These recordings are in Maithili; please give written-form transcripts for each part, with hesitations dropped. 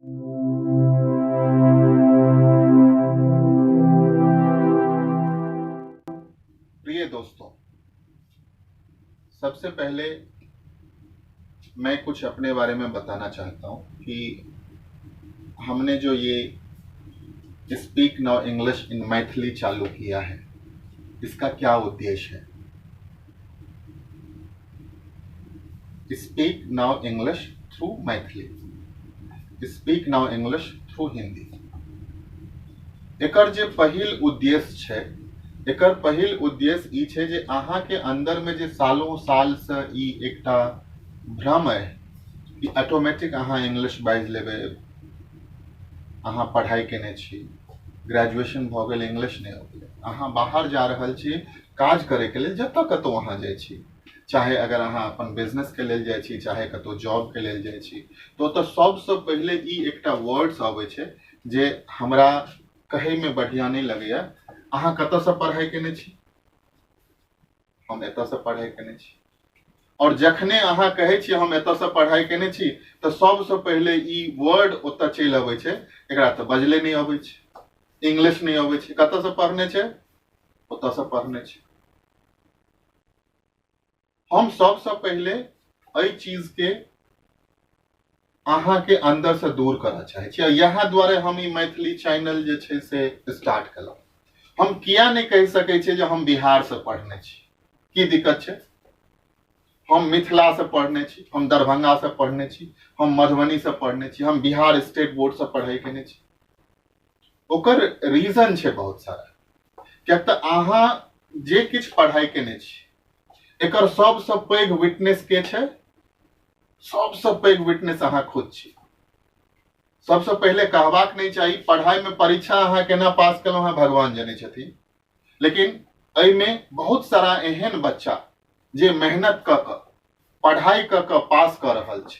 प्रिय दोस्तों, सबसे पहले मैं कुछ अपने बारे में बताना चाहता हूँ कि हमने जो ये speak now English in Maithili चालू किया है, इसका क्या उद्देश्य है। Speak now English through Maithili, speak now English through Hindi. एकर जे पहिल उद्देश्य छै, एकर पहिल उद्देश्य ई छै जे अहाँके अन्दरमे जे सालों सालसँ ई एकटा भ्रम अइ कि ऑटोमेटिक अहाँ इंग्लिश बाजि लेबै, अहाँ पढ़ाइ केने छी, ग्रेजुएशन भऽ गेल, इंग्लिश नहि अबैए, अहाँ बाहर जा रहल छी काज करैके लेल, जतऽ कतहु अहाँ जाइ छी, चाहे अगर अहाँ अपन बिजनेसके लेल जाइ छी, चाहे कतहु जॉबके लेल जाइ छी, तऽ ओतऽ सबसँ पहिले ई एकटा वर्ड्स अबै छै जे हमरा कहैमे बढ़िआँ नहि लगैए। अहाँ कतऽसँ पढ़ाइ केने छी? हम एतऽसँ पढ़ाइ केने छी। और जखने अहाँ कहै छी हम एतऽसँ पढ़ाइ केने छी, तऽ सबसँ पहिले ई वर्ड ओतऽ चलि अबै छै, एकरा तऽ बजले नहि अबै छै, इंग्लिश नहि अबै छै, कतऽसँ पढ़ने छै? ओतऽसँ पढ़ने छै। हम सबसँ पहिले एहि चीजके अहाँके अन्दरसँ दूर करऽ चाहै छी। इएह दुआरे हम ई मैथिली चैनल जे छै से स्टार्ट केलहुँ। हम किया नहि कहि सकै छियै जे हम बिहारसँ पढ़ने छी, की दिक्कत छै? हम मिथिलासँ पढ़ने छी, हम दरभंगासँ पढ़ने छी, हम मधुबनीसँ पढ़ने छी, हम बिहार स्टेट बोर्डसँ पढ़ाइ केने छी। ओकर रीजन छै बहुत सारा, किएक तऽ अहाँ जे किछु पढ़ाइ केने छी एकर सबसँ पैघ विटनेस के छै? सबसँ पैघ विटनेस अहाँ खुद छी। सबसँ पहिले कहबाक नहि चाही, पढ़ाइमे परीक्षा अहाँ केना पास केलहुँ हेँ भगवान जनै छथिन, लेकिन एहिमे बहुत सारा एहन बच्चा जे मेहनत कऽ कऽ पढ़ाइ कऽ कऽ पास कऽ रहल छै,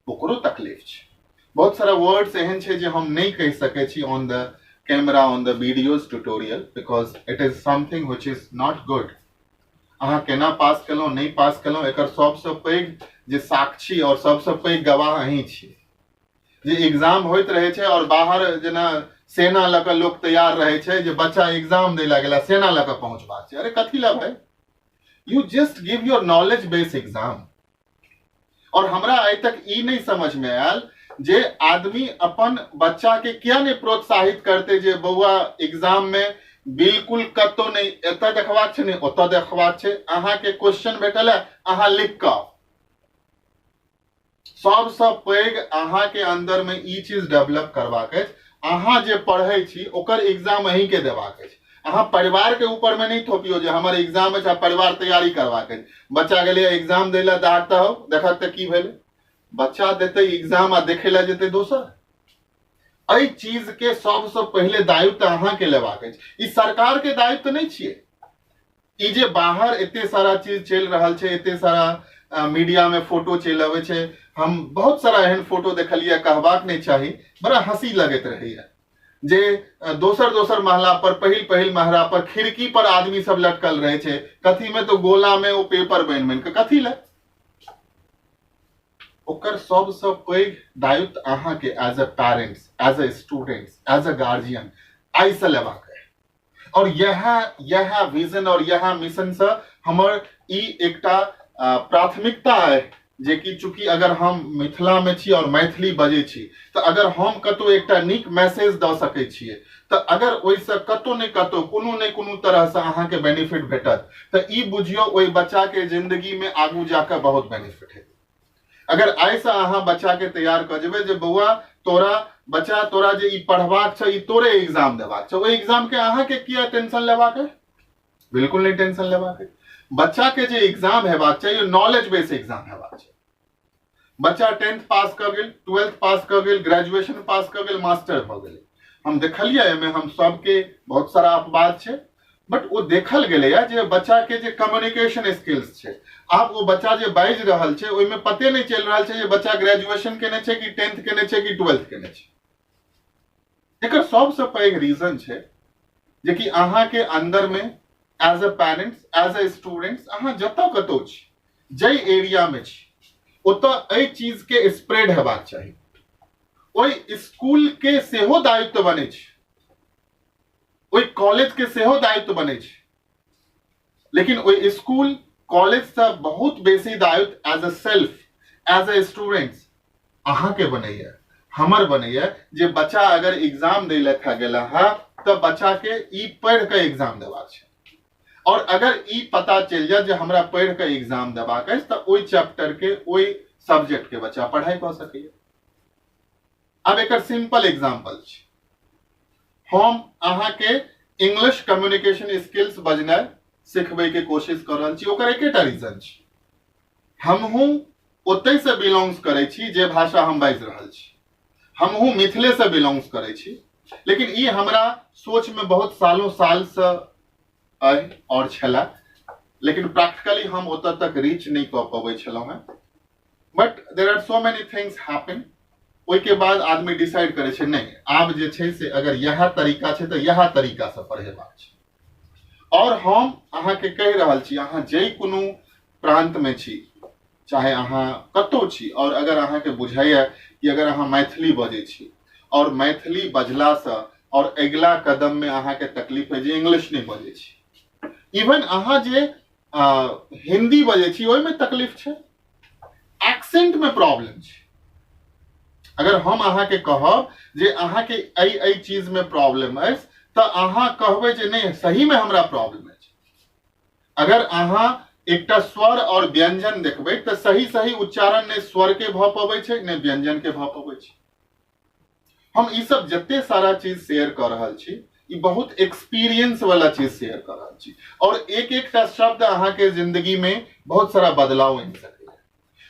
ओकरो तकलीफ छै। बहुत सारा वर्ड्स एहन छै जे हम नहि कहि सकै छी on the camera, on the videos tutorial, because it is something which is not good. अहाँ केना पास केलहुँ, नहि पास केलहुँ, एकर सबसँ पैघ जे साक्षी और सबसँ पैघ गवाह अहीं छी। जे एग्जाम होइत रहै छै और बाहर जेना सेना लऽ कऽ लोक तैयार रहै छै जे बच्चा एग्जाम दै लए गेला, सेना लऽ कऽ पहुँचबाक छै। अरे कथी लए भाई? You just give your knowledge base exam. और हमरा आइ तक ई नहि समझ में आयल जे आदमी अपन बच्चा के किया नहि प्रोत्साहित करते जे बौआ एग्जाम में बिल्कुल कतौ नहि एतऽ देखबाक छै, नहि ओतऽ देखबाक छै, अहाँके क्वेश्चन भेटल है अहाँ लिख कऽ। सबसँ पैघ अहाँके अंदर में ई चीज डेवलप करबाक अछि, अहाँ जे पढ़ै छी ओकर एग्जाम अहींके देबाक अछि। अहाँ परिवार के ऊपर में नहीं थोपियो जे हमर एग्जाम अछि आ परिवार तैयारी करबाक अछि। बच्चा गेलै एग्जाम दै लए, दाग तऽ हौ देखक तऽ की भेलै, बच्चा देतै एग्जाम आ देखै लए जेतै दोसर। एहि चीज के सबसँ पहिले दायित्व अहाँके लेबाक अछि, ई सरकार के दायित्व नहि छियै। ई जे बाहर एते सारा चीज चलि रहल छै, एते सारा मीडिया में फोटो चलि अबै छै, हम बहुत सारा एहन फोटो देखलियै, कहबाक नहि चाही, बड़ा हंसी लगैत रहैया जे दोसर दोसर महला पर, पहिल पहिल महला पर खिड़की पर आदमी सब लटकल रहे छै, कथी में तो गोला में ओ पेपर बनि बनि के, कथी लए? ओकर सबसँ पैघ दायित्व अहाँके as a parents, as a students, as a guardian आइसँ लेबाक है। और यह विजन और यह मिशन से हमर ई एकटा प्राथमिकता है जे कि चूंकि अगर हम मिथिला में छी और मैथिली बजै छी तऽ अगर हम कतौ एकटा नीक मैसेज दऽ सकै छियै तऽ अगर ओहिसँ कतौ ने कतौ कोनो ने कोनो तरहसँ अहाँके बेनिफिट भेटत तऽ ई बुझियौ ओहि बच्चाके जिंदगी में आगू जाकऽ बहुत बेनिफिट हेतै। अगर आइसँ अहाँ बच्चाके तैयार कऽ जेबै जे बौआ तोरा बच्चा तोरा जे ई पढ़बाक छौ, ई तोरे एग्जाम देबाक छौ, ओहि एग्जामके अहाँके किया टेंशन लेबाक है? बिल्कुल नहीं टेंशन लेबाक है। बच्चा के जे एग्जाम हेबाक चाही नॉलेज बेस एग्जाम हेबाक चाही। बच्चा 10th पास कऽ गेल, 12th पास कऽ गेल, ग्रेजुएशन पास कऽ गेल, मास्टर भऽ गेलै। हम देखलियै एहिमे हम सबके बहुत सारा अपवाद छै, बट ओ देखल गेलैया जे बच्चा के जे कम्युनिकेशन स्किल्स छै, आब ओ बच्चा जे बाजि रहल छै ओहिमे पते नहि चलि रहल छै जे बच्चा ग्रेजुएशन केने छै कि 10th केने छै कि 12th केने छै। एकर सबसँ पैघ रीजन छै जे कि अहाँके अंदर में as a parents, as a students, अहाँ जतऽ कतौ छी, जाहि एरिया में छी, ओतऽ एहि चीज के स्प्रेड हेबाक चाही। ओहि स्कूल के सेहो दायित्व बनै छै, ओहि कॉलेज के सेहो दायित्व बनै छै, लेकिन ओहि स्कूल कॉलेज से बहुत बेसी दायित्व as a self, as a student अहाँके बनैया, हमर बनैया, जे बच्चा अगर एग्जाम दै लए खा गेला है तऽ बच्चा के ई पढ़ि कऽ एग्जाम देबाक छै। और अगर ई पता चलि जाए जे हमरा पढ़ि कऽ एग्जाम देबाक अछि तऽ ओहि चैप्टर के, ओहि सब्जेक्ट के बच्चा पढ़ाई कऽ सकैया। आब एकर सिंपल एग्जाम्पल छै, हम अहाँके इंग्लिश कम्युनिकेशन स्किल्स बजनाइ सिखबै के कोशिश कऽ रहल छी। ओकर एकेटा रीजन छै, हमहूँ ओतहिसँ बिलोंग्स करै छी जे भाषा हम बाजि रहल छी, हमहूँ मिथिलेसँ बिलोंग्स करै छी, लेकिन ई हमरा सोचमे बहुत सालों सालसँ अइ आओर छलए, लेकिन प्रैक्टिकली हम ओतऽ तक रीच नहि कऽ पबै छलहुँ हेँ। But there are so many things happen, ओहिके बाद आदमी डिसाइड करै छै नहि आब जे छै से अगर इएह तरीका छै तऽ इएह तरीकासँ पढ़ेबाक छै। आओर हम अहाँके कहि रहल छी, अहाँ जाहि कोनो प्रान्तमे छी, चाहे अहाँ कतहु छी, आओर अगर अहाँके बुझाइए कि अगर अहाँ मैथिली बजै छी आओर मैथिली बजलासँ आओर अगिला कदममे अहाँके तकलीफ होइ जे इंग्लिश नहि बजै छी, इवन अहाँ जे हिंदी बजै छी ओहिमे तकलीफ छै, एक्सेंटमे प्रॉब्लम छै। अगर हम अहाँके कहब जे अहाँके एहि एहि चीजमे प्रॉब्लम अछि तऽ अहाँ कहबै जे नहि सहीमे हमरा प्रॉब्लम अछि। अगर अहाँ एकटा स्वर और व्यंजन देखबै तऽ सही सही उच्चारण नहि स्वर के भऽ पबै छै नहि व्यंजन के भऽ पबै छै। हम ई सब जते सारा चीज शेयर कऽ रहल छी ई बहुत एक्सपीरियंस वाला चीज शेयर कऽ रहल छी, और एक एकटा शब्द अहाँके जिंदगी में बहुत सारा बदलाव आनि सकैए।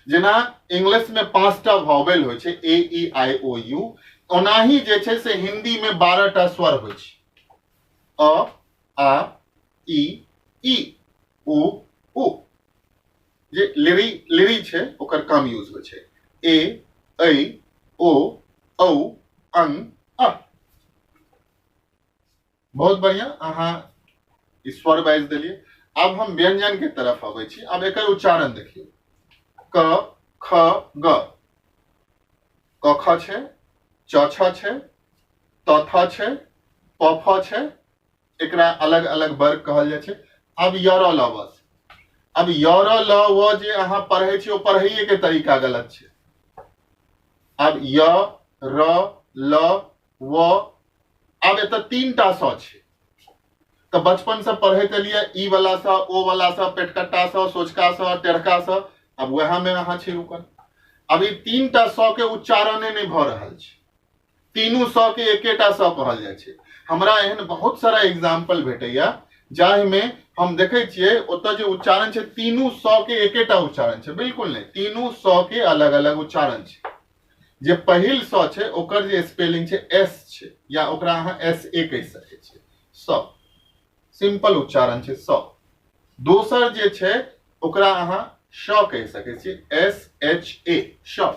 जेना इंग्लिश में 5टा वॉवेल होइ छै, ए ई आई ओ यू, ओनाही जे छै से हिंदी में 12टा स्वर होइ छै, अ आ ई ई उ उ। जे लिरी लिरी छै ओकर कम यूज होइ छै, ए ऐ ओ औ अं अ। बहुत बढ़िया, अहाँ स्वर बाजि देलियै। आब हम व्यंजन के तरफ अबै छी। आब एकर उच्चारण देखियौ, क ख ग, क ख छै, च छ छै, त थ छै, प फ छै, एकरा अलग अलग वर्ग कहल जाइ छै। आब य र ल व, अब य र ल व जे अहाँ पढ़ै छी ओ पढ़ैए के तरीका गलत छै। आब य र ल व, आब एतऽ 3टा स छै, तऽ बचपन से पढ़ैत एलियै ई वाला स, ओ वाला स, पेटकट्टा स, सोचका स, टेढ़का स, आब वएह में अहाँ छी रुकल। अब ई 3टा स के उच्चारणे नहि भऽ रहल छै, तीनू स के एकेटा स कहल जाइ छै। हमरा एहन बहुत सारा एग्जाम्पल भेटैया जाहिमे हम देखै छियै ओतऽ जे उच्चारण छै तीनू स के एकेटा उच्चारण छै, बिल्कुल नहि, तीनू स के अलग अलग उच्चारण छै। जे पहिल स छै ओकर जे स्पेलिंग छै एस छै, या ओकरा अहाँ एस ए कहि सकै छियै, स सिंपल उच्चारण छै स। दोसर जे छै ओकरा अहाँ श कहि सकै छियै, एस एच ए श।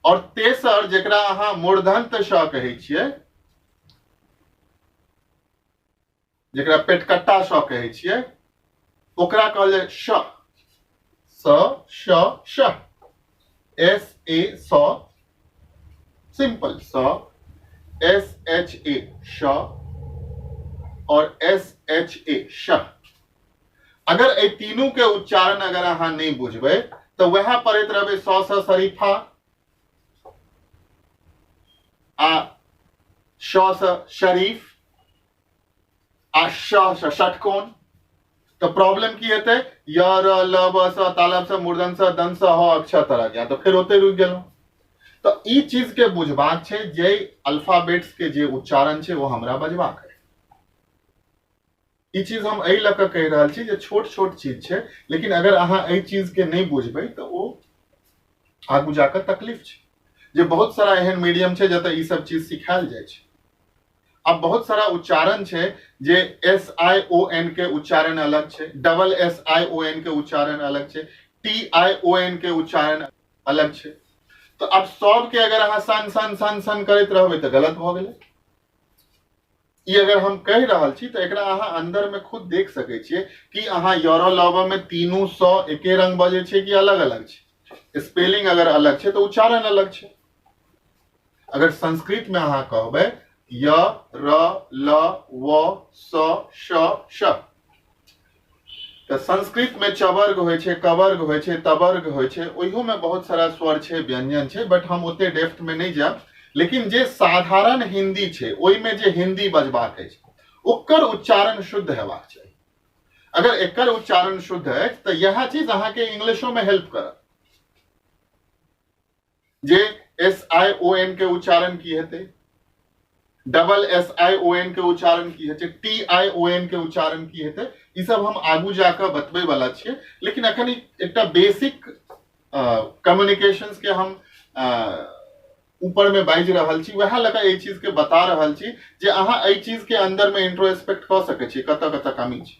और तेसर जेकरा अहाँ मूर्धन्त श कहै छियै, जेकरा पेटकट्टा श कहै छियै, ओकरा कहल जाय श, स श श, एस ए स, सिंपल स, एस एच ए श और एस एच ए श। अगर एहि तीनू के उच्चारण अगर अहाँ नहीं बुझबै तऽ वएह पढ़ैत रहबै स स शरीफा आ श स शरीफ आ श स षटकोण, तऽ प्रॉब्लम की हेतै, य र ल ब स तालब स मूर्धन स दंत स ह अक्षर तरह गया, तऽ फेर ओतहि रुकि गेलहुँ। तऽ ई चीज के बुझबाक छै जे अल्फाबेट्स के जे उच्चारण छै ओ हमरा बजबाक है। ई चीज हम एहि लऽ कऽ कहि रहल छी जे छोट छोट चीज छै, लेकिन अगर अहाँ एहि चीज के नहि बुझबै तऽ ओ आगू जाकऽ तकलीफ छै। जे बहुत सारा एहन मीडियम छै जतऽ ई सब चीज सिखायल जाइ छै। आब बहुत सारा उच्चारण छै जे एस I O N के उच्चारण अलग छै, double S I O N के उच्चारण अलग छै, टी I O N के उच्चारण अलग छै। तऽ आब सबके अगर अहाँ सन सन सन सन करैत रहबै तऽ गलत भऽ गेलै। ई अगर हम कहि रहल छी तऽ एकरा अहाँ अंदर में खुद देख सकै छियै कि अहाँ यर लव में तीनू स एके रंग बजै छै कि अलग अलग छै। स्पेलिंग अगर अलग छै तऽ उच्चारण अलग छै। अगर संस्कृत में अहाँ कहबै य, र, ल, व, स, श, श, तऽ संस्कृत में चवर्ग होइ छै, कवर्ग होइ छै, तवर्ग होइ छै, ओहियो में बहुत सारा स्वर छै, व्यंजन छै, बट हम ओते डेप्थ में नहि जायब। लेकिन जे साधारण हिंदी छै ओहिमे जे हिंदी बजबाक अछि ओकर उच्चारण शुद्ध हेबाक चाही। अगर एकर उच्चारण शुद्ध अछि तऽ इएह चीज अहाँके इंग्लिशो में हेल्प करत। जे एस I O N के उच्चारण की हेतै, double S I O N के उच्चारण की हेतै, टी I O N के उच्चारण की हेतै, ई सब हम आगू जाकऽ बतबै वाला छियै। लेकिन अखन एकटा बेसिक कम्युनिकेशंस के हम ऊपर में बाजि रहल छी, वएह लऽ कऽ एहि चीज के बता रहल छी जे अहाँ एहि चीज के अंदर में इंट्रोस्पेक्ट कऽ सकै छी, कतऽ कतऽ कमी छै।